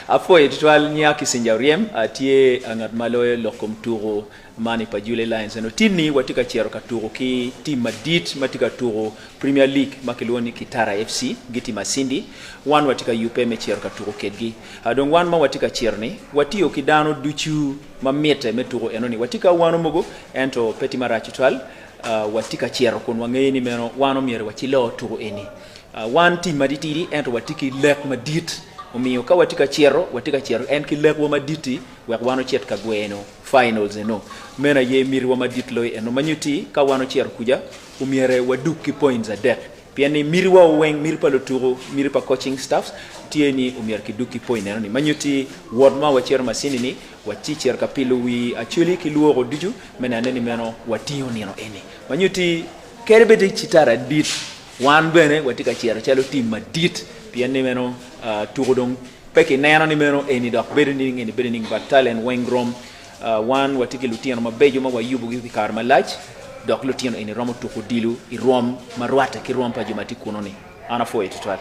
Apwoyo tutwal nya Kisinja Oryem, atye ngat ma loyo lok kom tuku man i Pajule Lions eno. Tinni watye ka cito ka tuku ki tim madit ma tye ka tuku Premier League ma kilwongo ni Kitara FC, gitye Masindi. Wan watye ka yubbe me cito ka tuku kedgi. Dong wan ma watye ka cito-ni, watiyo ki dano ducu ma mitte me tuku eno-ni. Watye ki awano mogo ento pe tye marac tutwal. Watye ka cito kun wangeyo ni meno wan omyero wacilor tuku eni. Wan tim matitidi ento watye ki lek madit, omiyo ka watye ka cito, watye ka cito en ki lekwa madit-ti wek wan ocit ka gweno finals eno. Meno aye mitiwa madit loyo eno ma nyutti ka wan ocito kuca omyere wadug ki points adek pien ni mitiwa weng, miti pa lutuku, miti pa coaching staffs tye ni omyero kidug ki point eno ni ma nyutti wot ma wacito macini ni waci cito ka pilo wi Acholi ki lwoko ducu me nene ni meno watingo nino eni ma nyutti kadi bed citara dit Wan bene watye ka cito calo tim madit pien ni meno tuko dong pe kineno ni meno eni dok bedo nining eni bedo nining but talent weng rom. Wan watye ki lutino mabeco ma wayubogi pi kare malac dok lutino eni romo tuko odilo i rwom ma rwatte ki rwom pa jo ma tye kunu-ni. An apwoyo tutwal.